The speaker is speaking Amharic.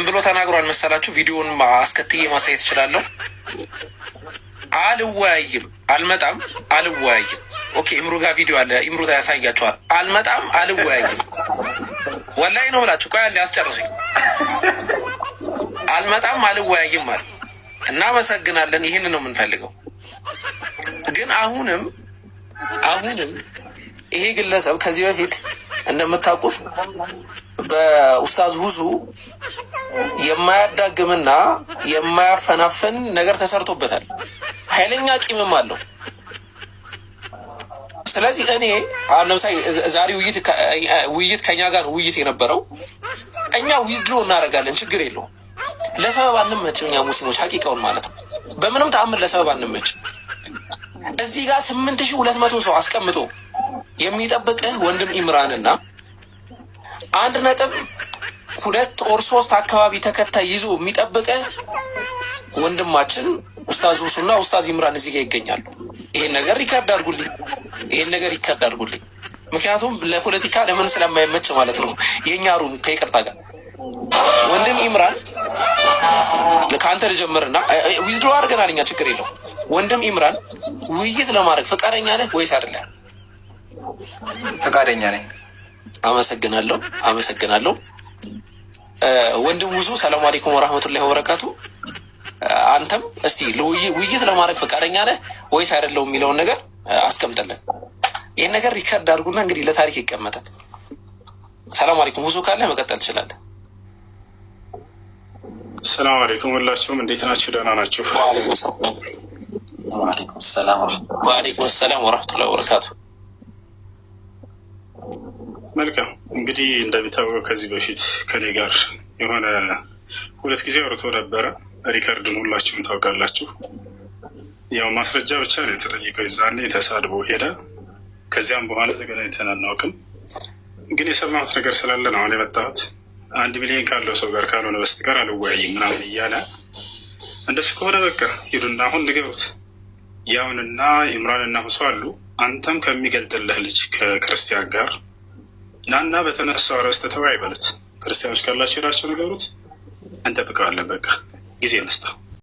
ምን ብሎ ተናግሯል መሰላችሁ? ቪዲዮውን አስከትዬ ማሳየት እችላለሁ። አልወያይም፣ አልመጣም፣ አልወያይም። Okay፣ ኢምሩ ጋር ቪዲዮ አለ። ኢምሩ ያሳያቸዋል። አልመጣም፣ አልወያይም። ወላሂ ነው ብላችሁ ቆይ አንዴ አስጨርሱኝ። አልመጣም፣ አልወያይም አለ። እናመሰግናለን። ይህን ነው የምንፈልገው። ግን አሁንም ይሄ ግለሰብ ከዚህ በፊት እንደምታውቁት በኡስታዝ ሁሱ የማያዳግምና የማያፈናፍን ነገር ተሰርቶበታል። ኃይለኛ ቂምም አለው። ስለዚህ እኔ አሁን ለምሳሌ ዛሬ ውይይት ከኛ ጋር ውይይት የነበረው እኛ withdraw እናደርጋለን፣ ችግር የለውም። ለሰበብ አንመችም እኛ ሙስሊሞች ሀቂቃውን ማለት ነው። በምንም ተአምር ለሰበብ አንመችም። እዚህ ጋር 8200 ሰው አስቀምጦ የሚጠብቅህ ወንድም ኢምራንና 1.2 or 3 አካባቢ ተከታይ ይዞ የሚጠብቅህ ወንድማችን ኡስታዝ ሁሱና ኡስታዝ ኢምራን እዚህ ጋር ይገኛሉ። ይሄን ነገር record አድርጉልኝ። ይሄን ነገር record አድርጉልኝ። ምክንያቱም ለፖለቲካ ለምን ስለማይመች ማለት ነው። የእኛ room ከይቅርታ ጋር ወንድም ኢምራን ከአንተ ልጀምርና withdraw አድርገናል እኛ ችግር የለው። ወንድም ኢምራን ውይይት ለማድረግ ፈቃደኛ ነህ ወይስ አይደለም? ፈቃደኛ ነኝ። አመሰግናለሁ፣ አመሰግናለሁ። ወንድም ውሱ ሰላም አለይኩም ወራህመቱላሂ ወበረካቱ። አንተም እስቲ ውይይት ለማድረግ ፈቃደኛ ነህ ወይስ አይደለም የሚለውን ነገር አስቀምጥልን። ይህን ነገር record አድርጉና እንግዲህ ለታሪክ ይቀመጣል። ሰላም አለይኩም። ውሱ ካለ መቀጠል ትችላለህ። ሰላም አለይኩም ሁላችሁም እንዴት ናችሁ? ደህና ናችሁ? ወአለይኩም ሰላም ወረህመቱላሂ ወበረካቱ። መልካም እንግዲህ እንደሚታወቀው ከዚህ በፊት ከኔ ጋር የሆነ ሁለት ጊዜ አውርቶ ነበረ። Record ን ሁላችሁም ታውቃላችሁ። ያው ማስረጃ ብቻ ነው የተጠየቀው። የዛኔ ተሳድቦ ሄደ። ከዚያም በኋላ ተገናኝተን አናውቅም። ግን የሰማሁት ነገር ስላለ ነው አሁን የመጣሁት። 1 ሚሊዮን ካለው ሰው ጋር ካልሆነ በስተቀር አልወያይም ምናምን እያለ እንደሱ ከሆነ በቃ ሂዱና አሁን ንገሩት። ያውንና ኢምራንና ሁሶ አሉ። አንተም ከሚገልጥልህ ልጅ ከክርስቲያን ጋር ናና በተነሳው ርዕስ ተወያይ በሉት። ክርስቲያኖች ካላቸው ሄዳቸው ንገሩት። እንጠብቀዋለን። በቃ ጊዜ እንስጠው።